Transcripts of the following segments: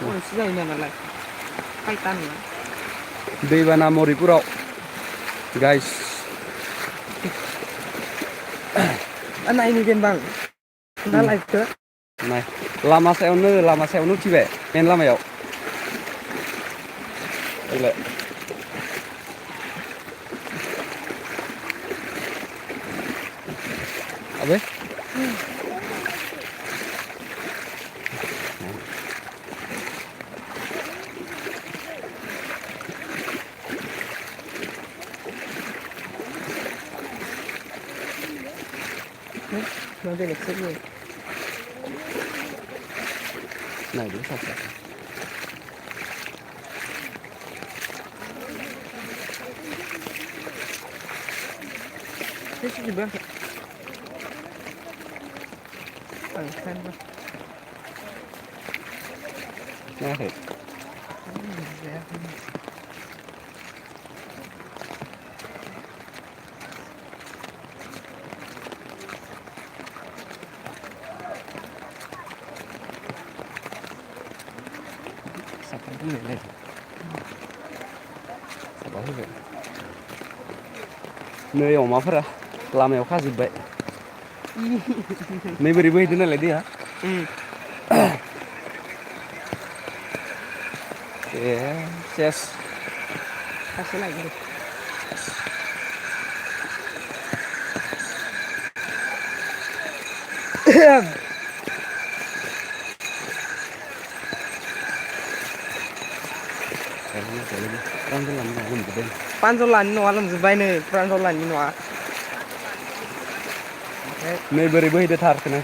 खनसे जायोना नालाय फाइटान ना दैबाना मरिपुराव गाइस नायनो जेनबा ना लाइभखौ नाय लामा सायावनो उथिबाय मेन लामायाव देग्लाय आबै मा बेलेगसो बुङो नायदो सासे बेसेजोबो आं सानबा नायाखै साफा फैबायलै साफा फैबाय नै अमाफोरा लामायाव खाजोब्बाय नै बोरै बोहैदो नालाय दैया ए सेस सासे लायगोन दे पानजलानि न'आ लोमजोब्बाय नै प्रानजलानि न'आ नै बोरै बोहैदो थारखोनो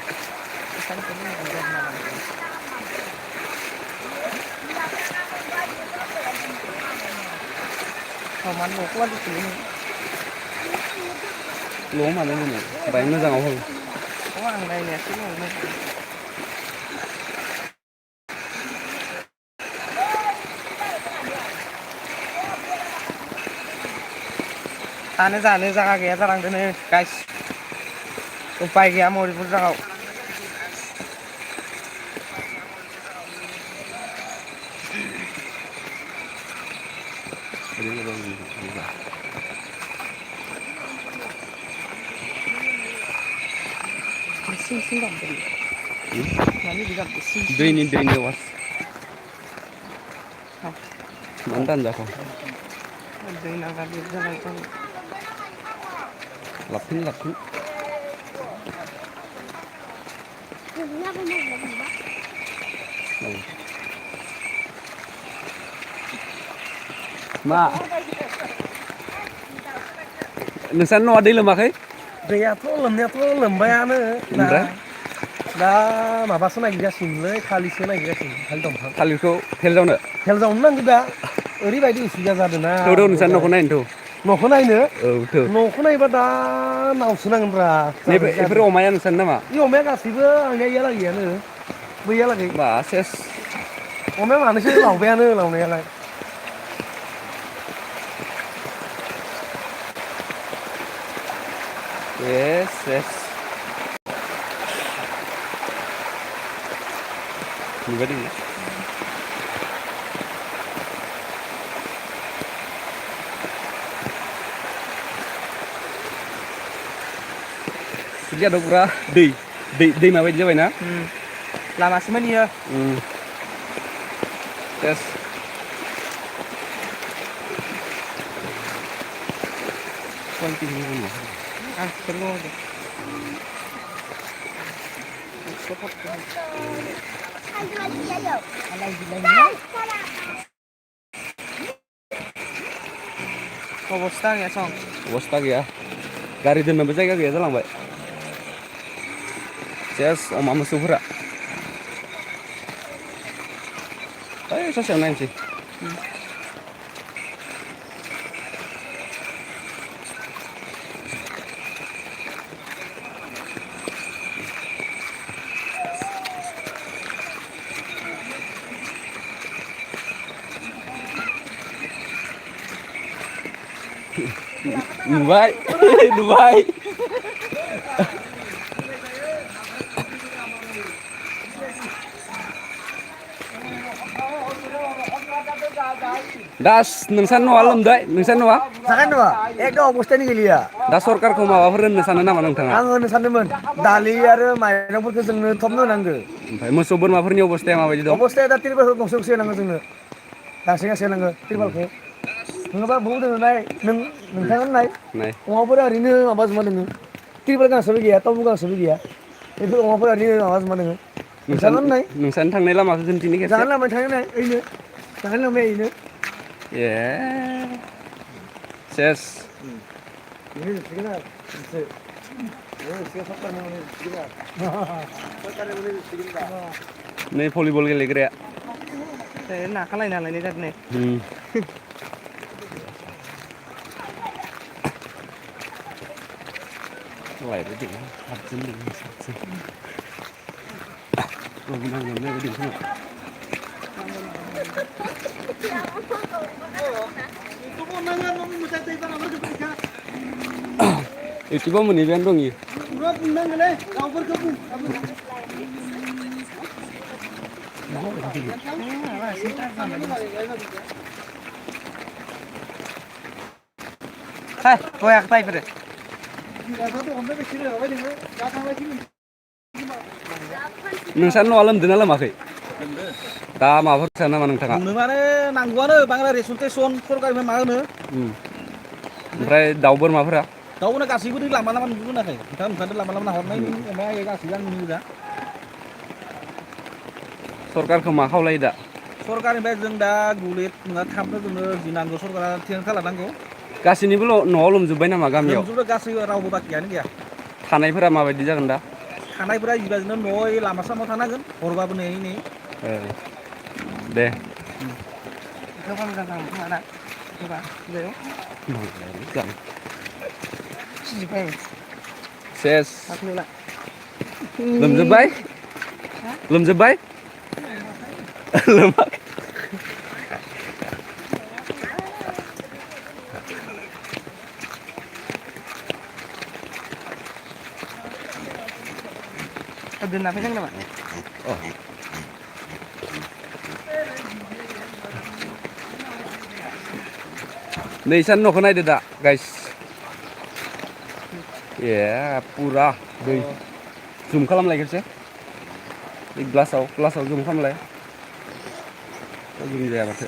मानो न'खौ बादिखौनो न'आव मानो होनो बाय मोजाङाव हो आं नायनायासो न'आवनो जानो जागा गैया जालांदों गाइस उपाय गैया मरिपुर जागाव सिं सिं गाबदों मानो बिदि गाबदों सिं सिं दैनि आवाज मानो दानजाखो दै नांला लेट जाबाय जानो लाबोफिन मा नोंसानि न'आ दै लोमाखै दैयाथ' लोमबायानो ओमफ्राय दा माबासो नागिरगासिनोलै थालिसो नागिरगासिनो थालिर दंफां थालिरखौ फेल जावनो जावनो नांगौ दा ओरैबायदि उसुबिदा जादों ना थौ नोंसानि न'खौ नायनोथ' न'खौ नायनो औ थौ न'खौ नायबा दा नावसो नांगोनब्रा नैबे बेफोर अमाया नोंसानि नामा बे अमाया गासैबो आंनिया इयालागैयानो बैयालागै बा सेस अमाया मानैसो लावबायानो लावनायालाय सेस नुबाय दङ सिरियाथ' पुरा दैमा बायदि जाबायना लामासो मोनयो सेस आं खिथार अबस्था गैया सं अबस्था गैया गारि दोननोबो जायगा गैया जालांबाय सेस अमा मोसौफोरा ओइ ससेयाव नायनोसै नुबाय दा नोंसा न'आ लोमदों नोंसा न'आ जागोन नङा एकदम अबस्थानि गैलिया दा सरकारखौ माबाफोर होननो सानो नामा नोंथाङा आं होनो सानदोंमोन दालि आरो माइरंफोरखौ जोंनो थबनो होनांगो ओमफ्राय मोसौ बोरमाफोरनि अबस्थाया माबायदि दं अबस्थाया दा तिरपालखौ गंसे गंसे होनांगो जोंनो गांसे गांसे होनांगो तिरपालखौ नङाबा बहुत दङ नाय नोंथाङा नाय नाय अमाफोरा ओरैनो माबा जोबना दोङो तिरपाल गांसेबो गैया तम्बु गांसेबो गैया बेफोर अमाफोरा ओरैनो माबा जोबना दोङो नोंथाङा नाय नोंसानि थांनाय लामाखौ खिन्थिनि खेबसे जानाय लामायाव थाङो नाय ओइनो जानाय लामाया ओइनो ए सेस बेनो जोबसिगोन आरो मोनसे एसे सरकारनि उनाव जोबसिगोन आरो सरकारनि उनाव जोबसिगोन दा नै भलिबल गेलेग्राया नाखा लायनो हालायनाय जादों नै लायबाय दे सातजन दङ सातजन नांगोन नायबाय दं इउटुबाव मोनहैबायानो दं इयो बुंनांगोनलै गावफोरखौ बुं गयाखै फाइफोरो नोंसा न'आ लोमदों ना लोमाखै दा माबाफोर सानो नामा नोंथाङा बुंनो माने नांगौआनो बांला रेसन टेसन सरकारनिफ्राय मा होनो ओमफ्राय दाउ बोरमाफोरा दाउनो गासैबो लामा लामा नुनो मोनाखै नोंथाङा नुखादों लामा लामा हरनाय अमाया गासैबो आं नुयो दा सरकारखौ मा खावलायो दा सरकारनिफ्राय जों दा गुलेट नङा थामनो जोंनो जि नांगौ सरकारा थिरांथा लानांगौ गासैनिबो न'आव लोमजोब्बाय नामा गामियाव लोमजोबदों गासैबो रावबो बाखियानो गैया थानायफोरा माबायदि जागोन दा थानायफोरा इबादिनो न'आव लामा सामायाव थानांगोन हरबाबो नै नै दे सेस लोमजोब्बाय लोमजोब्बाय लोमाखै दोनना फैनांगोन नामा नै सान न'खौ नायदो दा गाइस ए पुरा दै जुम खालामलाय खेबसे ग्लासाव जुम खालामलाय जुम जाया माथो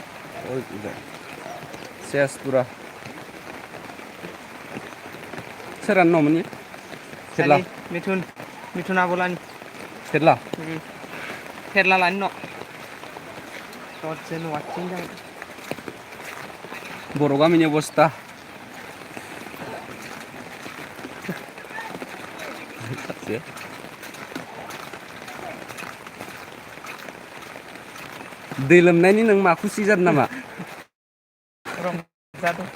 सेस पुरा सोरानो न'मोन इयो थेरला मिथुन आबलानि थेरला थेरला लानि न' दसेनो वाचिं जागोन बर' गामिनि अबस्था दै लोमनायनि नों मा खुसि जादों नामा जादों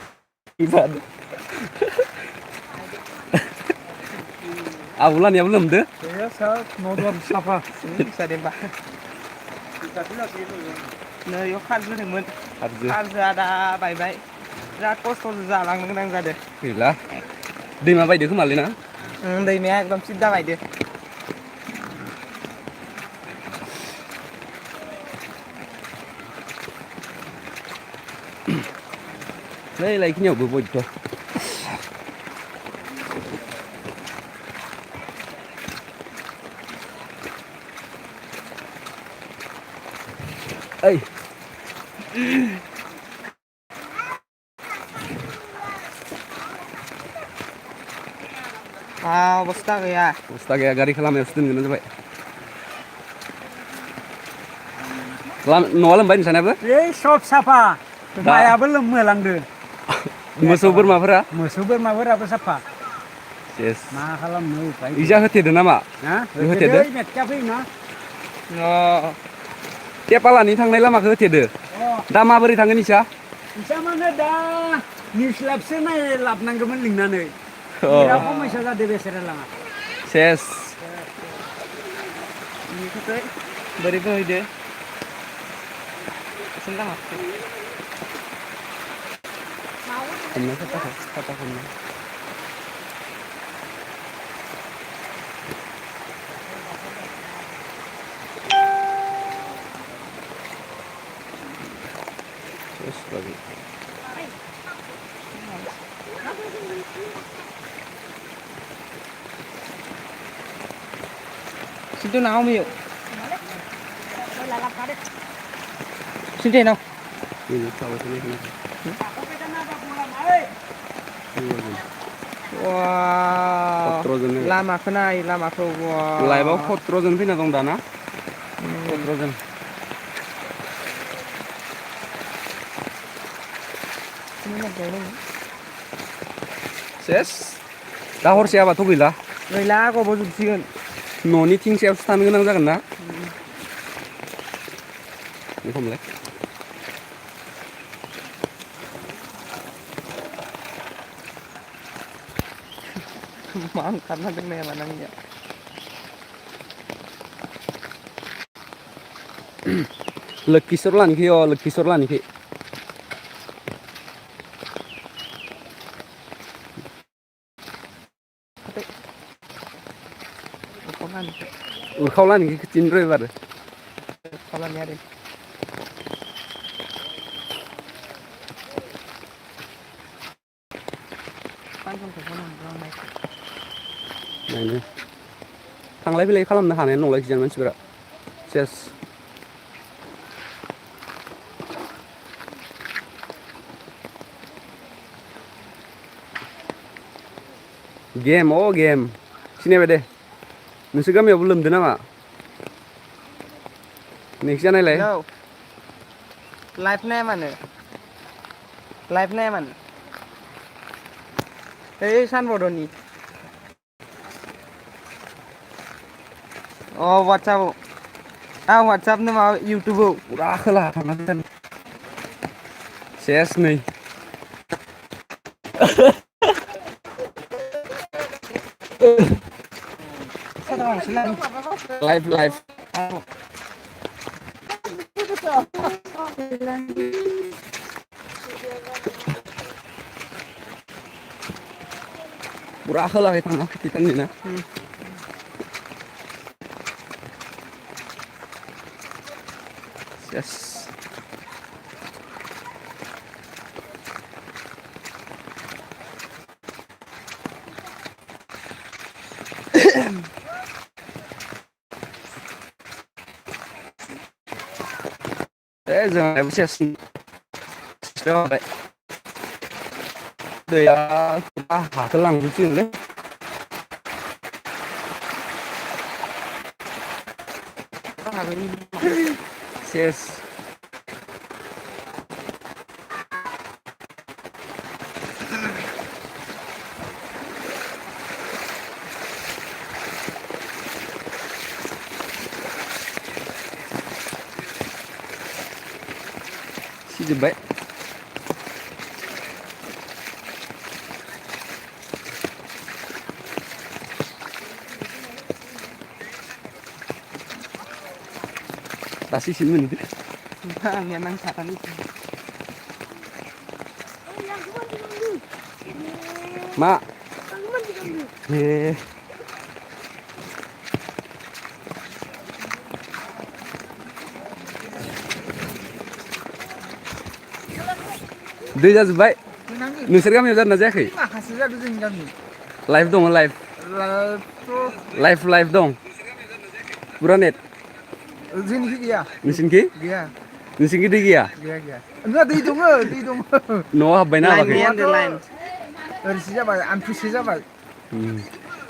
आबौलानियाबो लोमदो न'दर साफा जादोंबा नै इयाव खारजोदोंमोन खारजोआ दा बायबाय बिराद खस्थ' जालांनो गोनां जादों गैला दैमा बायदो खोमालै ना दैमाया एकदम सिद्दा बायदो नै लायखिनियावबो बयद्ध ओइ अबस्था गैया गारिखौ लामायावसो दोनगोन जाबाय न'आ लोमबाय नोंसानाबो सब साफा माइआबो लोमहोलांदो मोसौ बोरमाफोराबो साफा सेस मा खालामनो उपाय इजा होथेदो नामा होथेदो मेटका फैयोना टेपालानि थांनाय लामाखौ होथेदो दा माबोरै थांगोन इसा इसा माने दा निउस्लाबसो लाबनांगौमोन लिंनानै बिराद समस्या जादों बेसेरा लाङा सेस बेनिफ्राय बोरै बोहैदो हमनो खाथा हमनो Bagus. Situ nào không hiểu. Situ nào. Ini tahu sini kenapa? Wah. Kotrozen. Lama kenai, lama kau. Wah. Laibau kotrozen pina dong dana. Kotrozen. Ses. Dah hor siapa tuh gila? Gila kau baju siun. Noni ting siapa stan genang jagan na? Ini komplek. Mang karena dengan mana namanya. Lekisor lan ki yo, lekisor lan ki. Kau lan ki kecil roi bar. Kalau nyari. Panjang kekonan ramai. Nah ini. Tanglai pilih kalam nah hanen nolai jangan segera. Ses. Game, oh game. Sini bede. Nasi kami belum dena mak. Next channel le. No. Live name mana? Live name mana? Eh, san bodoh ni. Oh, WhatsApp. Ah, WhatsApp ni mau YouTube. Udah lah, kan. Ses nih. Live. Murah lah kita ni na. Yes. Giờ em sẽ cho vậy để ta hạ cái lăng cái chuyện đấy yes gì vậy pasti sini nanti memang saran itu mak Dia jadi baik. Nusir kami udah najakai. makasih ya dulu kami Live dong, live dong. Buranet. Zin ki ya Nusin ki? dia Nusin ki dia. enggak di dong No habay na ba line kay? line dari siapa ampi siapa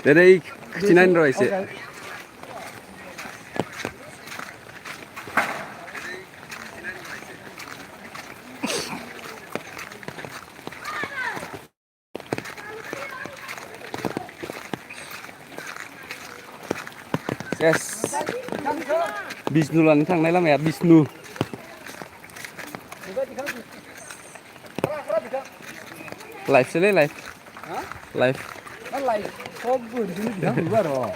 Dari Chinain Roy se. Yes. Bisnu lan thằng này là mẹ Bisnu. Live sẽ live. Live. Live. Không vừa đi thằng vừa rồi.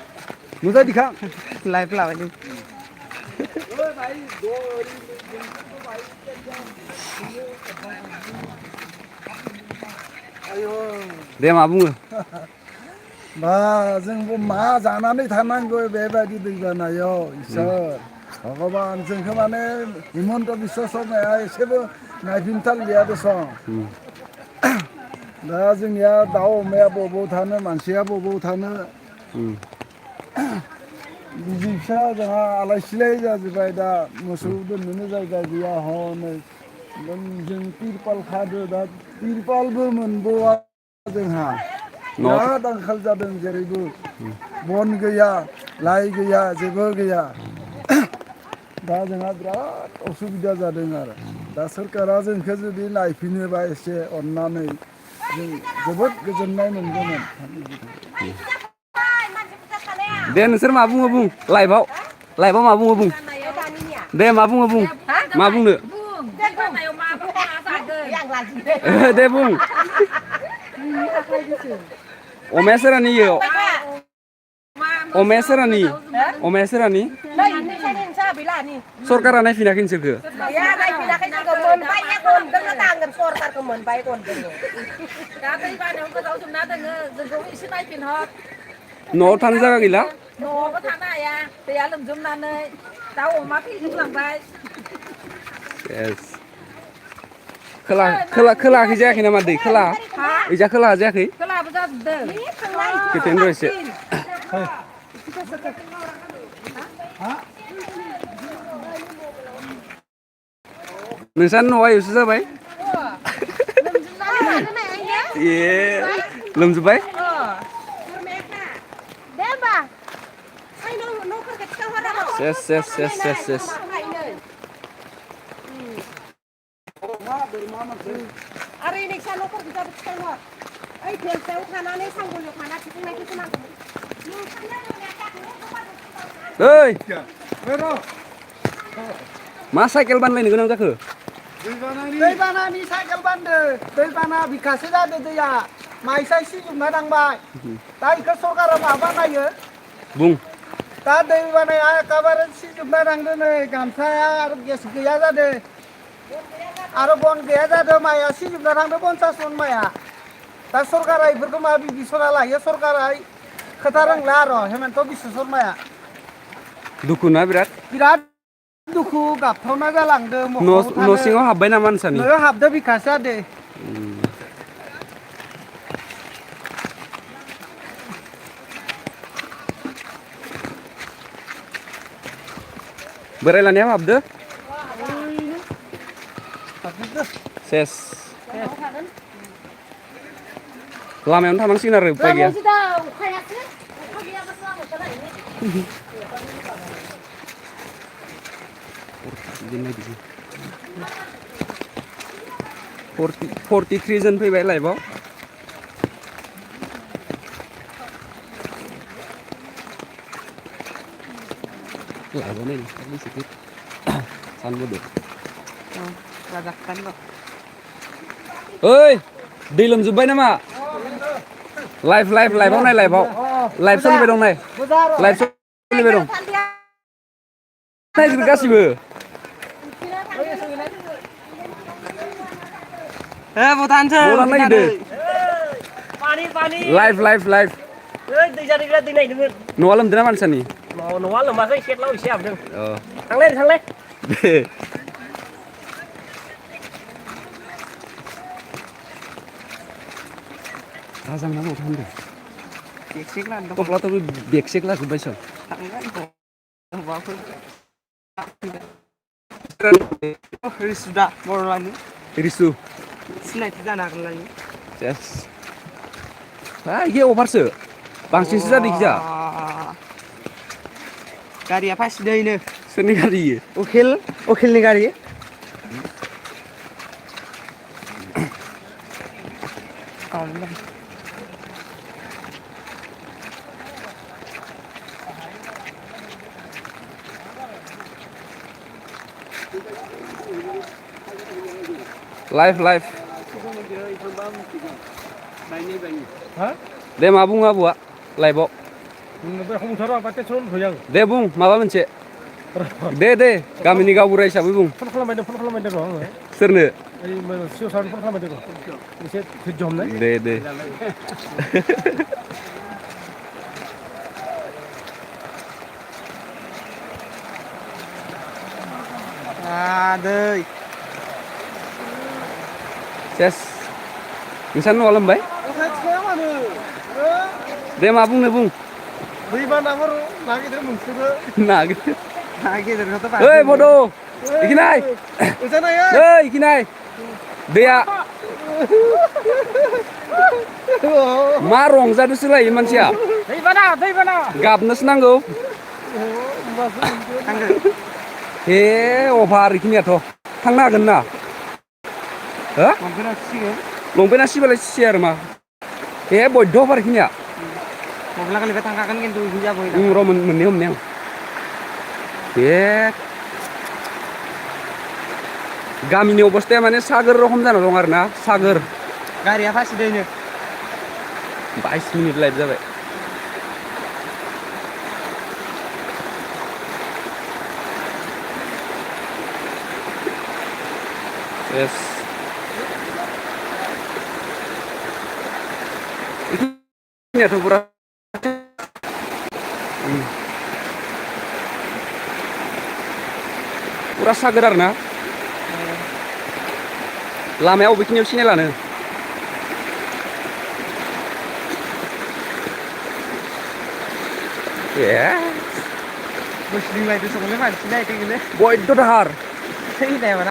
Nó ra đi khang. live là đi Dia मा बुङो? मा जोंबो मा जानानै थानांगौ बेबायदि दैबानायाव इसोर भगवान जोंखौ माने हिमन्त बिश्व शर्माया एसेबो नायफिनथारलिया दसं दा जोंनिया दाउ अमाया बबाव थानो मानसिया बबाव थानो बिसि फिसा जोंहा आलाय सिलाय जाजोब्बाय दा मोसौ दोननोनो जायगा गैया हनै जों तिरपाल खादो दा तिरपालबो मोनबावा जोंहा बिराद आंखाल जादों जेरैबो बन गैया लाइ गैया जेबो गैया दा जोंहा बिराद असुबिदा जादों आरो दा सोरखारा जोंखौ जुदि नायफिनोबा एसे अननानै जों जोबोद गोजोननाय मोनगौमोन दे नोंसोर मा बुङो बुं लाइभआव मा बुङो बुं दे मा बुङो बुं मा बुंनो दे बुं अमाया सोरानि इयो अमाया सोरानि सरकारा नायफिनाखै नोंसोरखो न'आव थानो जायगा गैला न'आवबो थानो हाया दैया लोमजोबनानै दाउ अमा थैजोबलांबाय खोलाखै जायाखै नामा दै खोला ओइजा खोलाहा जायाखै खोलाबो जाजोबदों खिथानो र' एसे नोंसा न'आ एवसो जाबाय ए लोमजोब्बाय सेस आरो नोंसा न'फोरखौ जाबो थिखांहर ओइ टेलसायाव थानानै सांगुलियाव थाना थिखांनायखौसो नांगौ ओइ मा साइकेल बानलायनो गोनां जाखो दैबानानि साइकेल बान्दो दैबाना बिखासो जादों दैया माइसाय सिजोबना थांबाय दा बेखौ सरकारा माबा नायो बुं दा दैबानाया एखेबारे सिजोबना थांदों नै गामसाया आरो गेस गैया जादों आरो बन गैया जादों माइया सिजोबना थांदों 50 मन माइया दा सरकारा बेफोरखौ मा बिबिसना लायो सरकारा खोथा रोंला आरो हेमन्त बिश्व शर्माया दुखु ना बिराद दुखु गाबथावना जालांदों न' सिङाव हाबबाय नामा नोंसानि न'आव हाबदों बिखासो जादों बोराय लानायाव हाबदो सेस लामायावनो थानांसिगोन आरो उपाय गैया 43 जन फैबाय लाइभआव लाइभआव नायनो सानबोदो ओइ दै लोमजोब्बाय नामा लाइभआव नाय लाइभ सोलिबाय दं नाय लाइभ सोलिबाय दं नायजोबो गासिबो लाइभ न'आ लोमदों ना मानसिनि न'आ लोमाखै सेटलाव एसे हाबदों थांलाय राजां ना माथो होनदों थफ्लाथ' बेगसेक लाजोब्बाय सर रिसु दा बर'लानि रिसु सिनायथि जानो हागोन लायो इ게 अभारसो बांसिनसो जादों इखिजा गारिया फासिदोंनो सोरनि गारि इयो उखिलनि गारि लाइभ दे मा बुङो आबौआ लाइभआव दे बुं माबा मोनसे दे गामिनि गावबुरा हिसाबै बुं फन खालामबायदों र' आङो सोरनो फन खालामबायदों र' एसे धैर्य हमनाय दे दै सेस नोंसा न'आ लोमबाय खाथिया मानो दे मा बुंनो बुं दैबानाफोर नागिरदों नोंसोरो ना नागिरदोंथ' ओइ बड' इखि नाय जानाया ओइ इखि नाय दैया मा रंजादोसो लायो मानसिया दैबाना गाबनोसो नांगौ हे अभार इखिनियाथ' थांनो हागोन ना हो लंपेन्टआ सिबालाय सिया आरो मा हे बयद्ध अभार इखिनिया मब्लागानिफ्राय थांखागोन खिन्थु हिजाबै र' मोननै हमने आं हे गामिनि अबस्थाया माने सागोर रखम जाना दं आरो ना सागोर गारिया फासिदैनो 22 मिनिट लाइट जाबाय yes इखिनियाथ' पुरा पुरा सागोर आरो ना लामाया अबेखिनियाव सिनायलानो मुस्लिम बायदि सगले मानसि नायदों बयद्ध' दाहार थैनाय